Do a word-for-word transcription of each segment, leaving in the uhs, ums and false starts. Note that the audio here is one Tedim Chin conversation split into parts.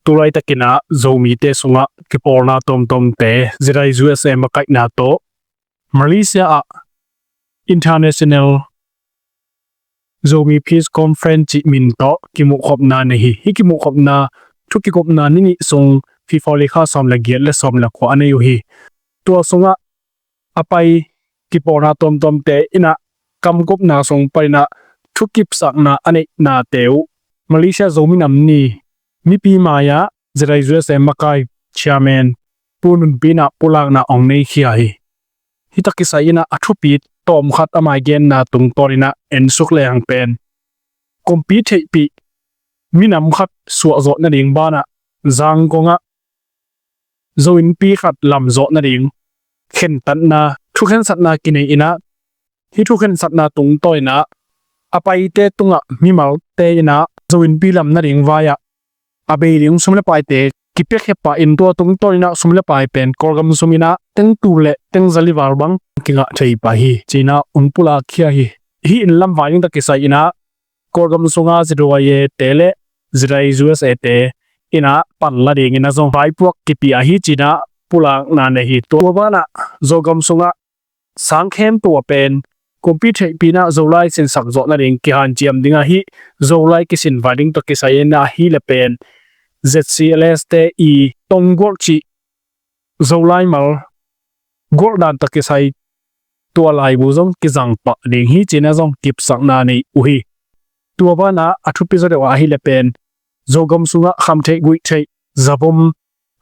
Tulaitakin ah Zomite sungah kipawlna tuamtuamte Jedi U S A makaihna tawh Malaysia ah International Zomi Peace Conference cih min tawh kimuhkhopna nei hi. Hih kimuhkhopna, thu kikupna ni nih sung February kha sawm le giat le sawm le kua a nei uh hi. Tua sungah a pai kipawlna tuamtuamte in ah kamkupna sung panin ah thukipsakna a neihnate uh Malaysia Zomi Nam Ni mipi mai-ah Jedi U S A makai chairman Pu Nun Pi in ah pulakna hong neikhia hi. Hih tawh kisai in ah a thupi tawmkhat a mai genna tungtawnin ah ensuk lehang pen kumpi theihpih minam khat suahzawh nading banah Zangkong ah Zo innpi khat lamzawh nading khentatna, thukhensatna kinei in ah, hih thukhensatna tungtawnin ah a paite tungah mimalte in ah Zo innpi lam nading vai-ah a bei ding sum le paite kipiakhia pah in, tua tungtawnin ah sum le pai pen Kawlgam sum in ah teng tul le teng zali val bang kingah thei pah hi, ci-in ah hong pulakkhia hi. Hih inn lam vai ding tawh kisai in ah Kawlgam sunga Z Y A te le Jedi U S A te in ah panla dingin ah zong vaipuak kipia hi, ci-in ah pulakna nei hi. Tua banah Zogam sungah sang khempeuh ah pen kumpi theihpih in ah Zolai sinsak zawh nading kihanciam ding ahi, Zolai kisin vai ding tawh kisai in ah ahih leh pen Z C L S te i tonggualh cih Zolai mal gualh dan tawh kisai tua laibu zong kizang pah ding hi, ci-in ah zong kipsakna nei uh hi. Tua banah a thupi zaw deuh ah ahih leh pen Zogam sungah khamtheih guihtheih, zavom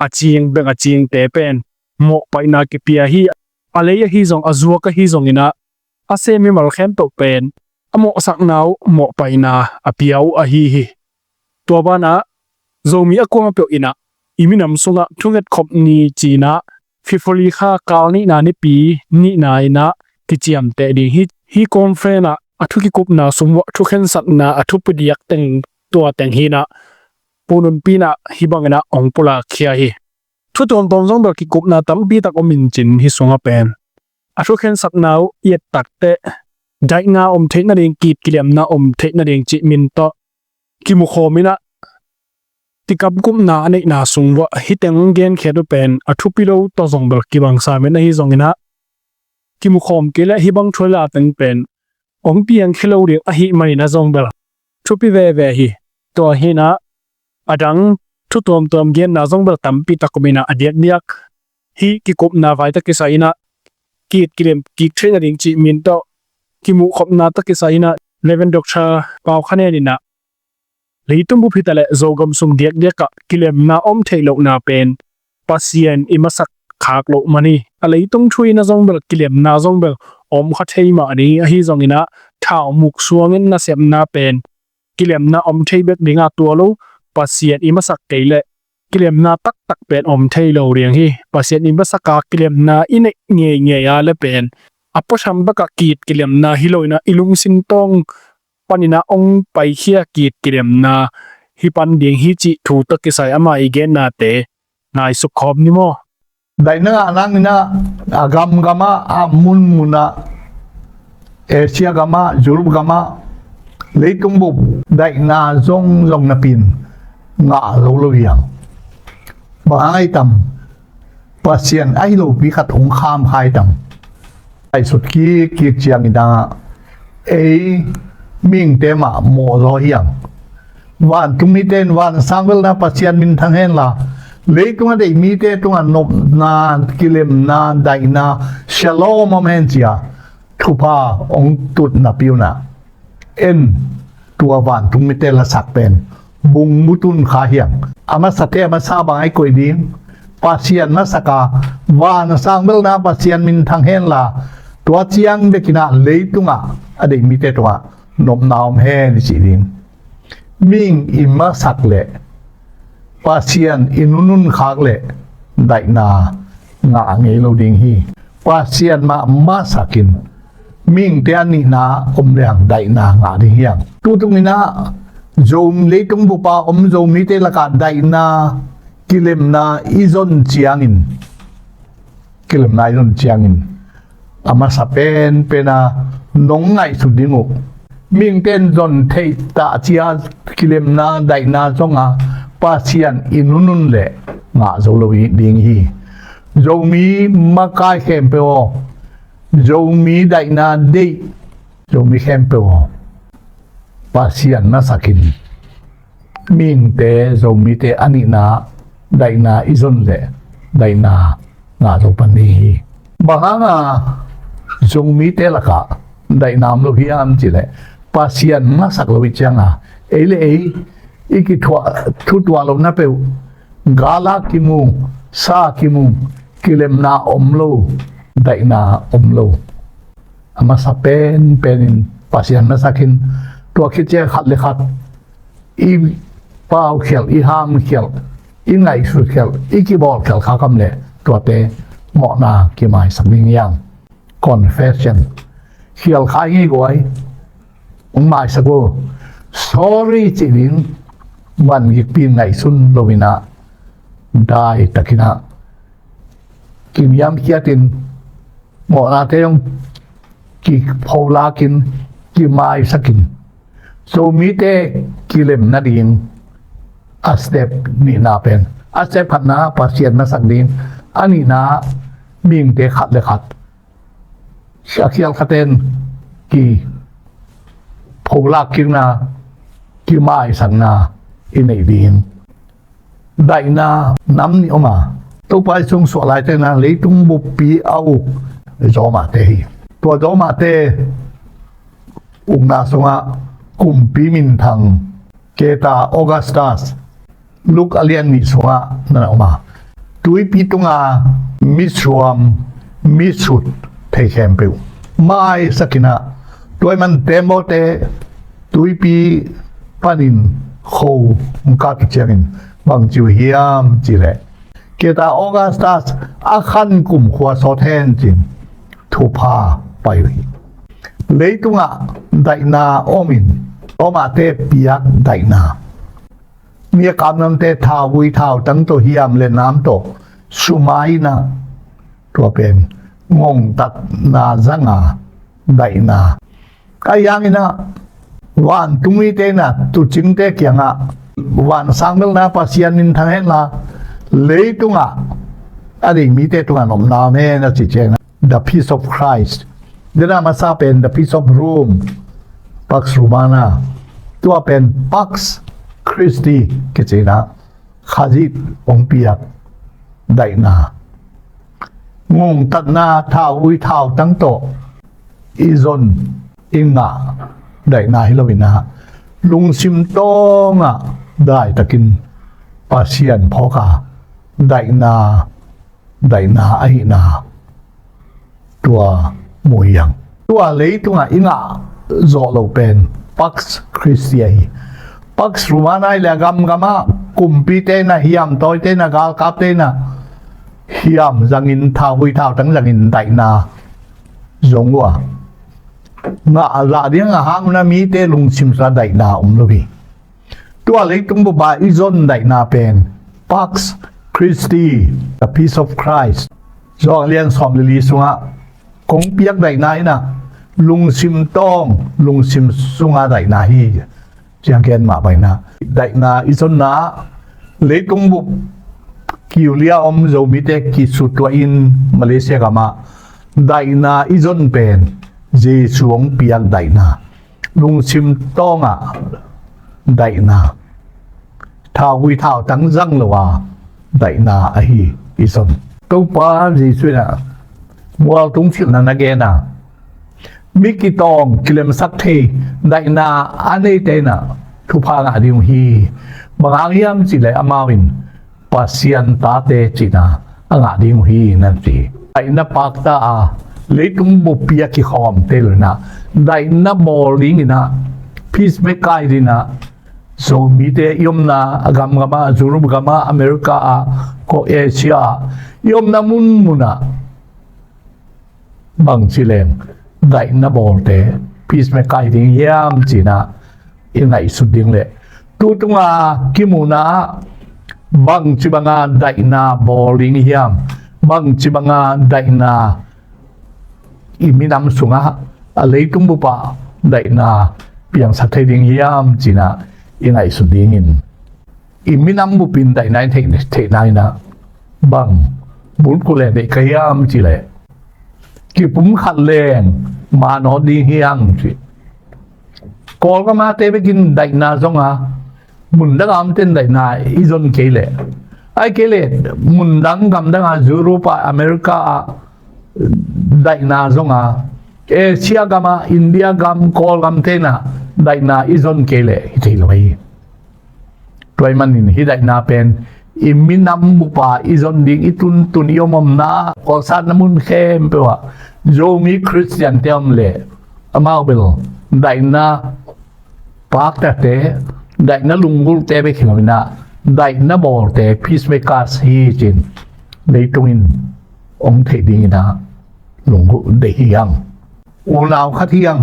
a cing, beng a cingte pen mawhpaihna kipia hi. A lei ahi zong, a zuak ahi zongin ah a sem mimal khempeuh pen a mawhsakna uh mawhpaihna a pia uh ahi hi. Tua banah Zomi a kuamah peuh in ah i minam sungah thungetkhop ni ci-in ah February kha kal nihna nipi nihna in ah kiciamteh ding hi. Hih conference ah a thu kikupna sung uah thukhensatna a thupi diak teng tua teng hi-in ah Pu Nun Pi in ah hih bangin ah hong pulakkhia hi. Thu tuamtuam zong bel kikupna tampi tak om in cin, hih sungah pen a thukhensatna uh i et takteh daihna om theih nading, kit kilemna om theih nading cih min tawh kimukhawm in ah kikamkupna a neihna sung uah hih teng genkhiat uh pen a thupi lo tawh zong bel kibang sam in, ahi zongin ah kimukhawm kei leh hih bang thu le la teng pen hong piangkhia lo ding ahih manin ah zong bel thupi veve hi. Tua hi-in ah a dang thu tuamtuam genna zong bel tampi tak om in ah a diakdiak hih kikupna vai tawh kisai in ah kit kilem kik theih nading cih min tawh kimuhkhopna tawh kisai in ah Reverend Doctor Pau Kha Nein in ah leitung bup hi ta leh Zogam sung diakdiak ah kilemna om theih lohna pen Pasian i masak khak loh man hi. A leitung thu in ah zong bel kilemna zong bel om kha thei mah ding hi, ahi zongin ah thau muk suangin nasepna pen kilemna om thei bek ding a, tua lo Pasian i masak kei leh kilemna taktak pen om thei lo ding hi. Pasian i masak a kilemna i neih ngeingei a leh pen a puatham bek ah kit kilemna hi lo in ah i lungsim tawng panin ah hong paikhia kit kilemna hi pan ding hi cih thu tawh kisai amah i gennate ngaihsuk khawm ni maw? Daihna ngah nangin ah a gamgam ah, a munmun ah, Asia gam ah, Europe gam ah, leitung bup daihna zongzong napi-in ngah zo lo hi hang. Bang hang hiam, Pasian ahi lopi khat hong kham kha hiam. Ngaihsut kikkik ciangin ah ei mihingte mah mawh zaw hi hang. Vantung mite in van a sang velna Pasian minthang hen la, leitung a deih mite tungah nopna, kilemna, daihna, shalom om hen ci-a thupha hong tut napi-in ah en, tua vantung mite lasak pen bung mu tun kha hi hang. A masate a masa bang a i koih ding, Pasian masak a van a sang velna Pasian minthang hen la, tua ciang bekin ah leitungah a deih mite tungah nopna om hen i cih ding. Mihing i masak leh Pasian i nunun khak leh daihna ngah ngei lo ding hi. Pasian mah masakin mihingte a nihna om leng daihna ngah ding hi hang. Tutungin ah Zo, leitung bup a om Zomite lakah daihna, kilemna i zon ciangin, kilemna i zon ciangin a masa penpen a nong ngaihsut ding uh, mihingte in zon theih tah ci-a kilemna, daihna zong a Pasian i nunun le ngah zo lo ding hi. Zomi makai khempeuh aw, Zomi daihna deih Zomi khempeuh aw, Pasian masakin mihingte, Zomite a nihna daihna i zon le daihna ngah zo pan ding hi. Bang hanga Zomite lakah daihna om lo hiam cih leh, Pasian masak lo i cianga ei le ei i kithuah thutuah lohna peuh, gala kimu, sa kimu, kilemna om lo, daihna om lo. A masa penpen in Pasian masakin, tua khit ciang khat le khat i paukhialh, i hamkhialh, i ngaihsutkhialh, i kibawlkhialh kha kam le tuate mawhna kimaisak ding hiam? Confession. Khial kha i ngei guai, hong maisak uh. Sorry ci ding. Van gikpi in ngaihsun lo in ah, dai takin ah kiniamkhiatin, mawhnate zong kipholak in, kimaisakin, Zomite kilem nading a step nihna pen, a step khatna Pasian masak ding, a nihna mihingte khat le khat, a khial khaten kipholak kikna, kimaisakna i neih ding. Daihna nam nih om a, Topa i sung suah laite na leitung buppi a uk Roma te hi. Tua Roma te ukna sungah kumpi minthang Keta Augustus, Luke a lian nih sungah na na om a, tuipi tunga misuam misut thei khempeuh maisakin ah, tua i man tembaw te tuipi panin kho hong kah uh ciangin bang ci uh hiam cih leh, Keta Augustus, a khan kumkhua sawt hen cin thupha pai uh hi. Leitungah daihna omin, Roma te piak daihna, mi a kamnamte thauvui thautang tawh, hiam le nam tawh sumai in ah, tua pen ngongtatna zanga daihna. Ahi hangin ah vantung mite in ah, tuucingte kiangah, van sangmelna Pasian minthang henla, leitungah a ding mite tungah nopna om hen a ci ciangin ah, the peace of Christ. Tua a masa pen the peace of Rome, Pax Romana. Tua pen Pax Christi kici in ah, Khazih hong piak daihna. Ngongtatna thauvui thautang tawh i zon i ngah daihna hi lo in ah, lungsim tawngah daitakin Pasian phawk a daihna, daihna ahihna tua mu hi hang. Tua leitungah i ngah zawh loh pen Pax Christi ahi. Pax Romana hi leh a gamgamah kumpite in ah, hiamtawite in ah, galkapte in ah hiam zangin, thauvui thautang zangin daihna zong uh a, ngah zah ding a hang un ah mite lungsim sungah daihna om lo hi. Tua leitung bup a i zon daihna pen Pax Christi, the peace of Christ. Johan lian sawm le li sungah kong piak daihna in ah lungsim tawng, lungsim sunga daihna hi, ciang gen mah pai in ah. Daihna i zonna, leitung bup kiulia om Zomite kisutuah in Malaysia gamah daihna i zon pen Jesu hong piak daihna, lungsim tawngah daihna, thauvui thautang zang lo a daihna ahi i zon. Topa Jesu in ah mualtung silhna na gen a, mi kitawng kilemsak thei daihna a neite in ah thupha ngah ding uh hi. Bang hang hiam cih leh amau in Pasian tate cihna a ngah ding uh hi, na ci. Daihna pakta a, leitung buppi a kikhawmte lo in ah, daihna bawl dingin ah, peacemaker dingin ah, Zomite i omna a gamgamah, Europe gamah, America ah, ko Asia ah, i omna munmunah bangci leng daihna bawlte, peacemaker ding hiam ci-in ah i ngaihsut ding leh, tu tunga kimuhna ah bangci banga daihna bawl ding hiam, bangci banga daihna i minam sungah, a leitung bupah daihna piangsak thei ding hiam ci-in ah i ngaihsut dingin I minam bupin daihna in theih, theihna in ah bang bulphuh leng deih ka hiam cih leh, kipumkhat leng maan aw ding hiam cih. Kawlgam a te bekin daihna zong a, mundang a omte in daihna i zon kei leh, ahih kei leh mundang gamdang a, Europe ah, America ah daihna zong a, Asia gam ah, India gam, Kawlgamte in ah daihna i zon kei leh hi thei lo hi. Tua ahih manin hih daihna pen i minam bup a i zon ding, i tuntun, i om omna, kawlsatna mun khempeuh ah Zomi Khristiante om leh, amau bel daihna paktate, daihna lunggulhte bek hi lo in ah, daihna bawlte, peacemakers hi ci-in leitung in hong theih ding in ah lunggulh deih hi hang. Unau khat hi hang,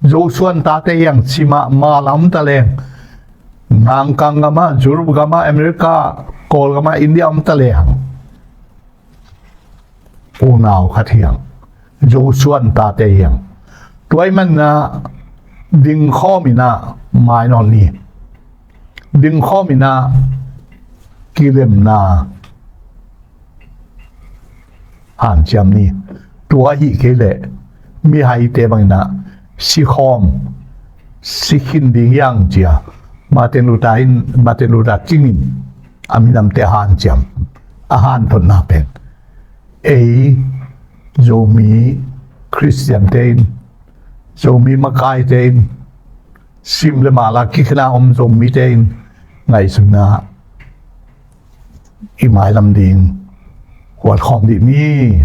Zo suan tate hi hang, sim ah, mal ah om ta leng, Mangkang gam ah, Europe gam ah, America, Kawlgam ah, India om ta leng, unau khat hi hang, Zo suan tate hi hang. Tua ahih manin ah dingkhawm in ah mai nawn ni. Dingkhawm in ah kilemna hanciam ni. Tua ahih kei leh mihaite bang in ah sikhawm, si khin ding hi hang ci-a Martin Luther in, Martin Luther King in a minamte a hanciam, a hanthotna pen ei Zomi Khristiante in, Zomi makaite in, sim le mal a kikhen a om Zomite in ngaihsutna i mailam ding huatkhawm dih ni.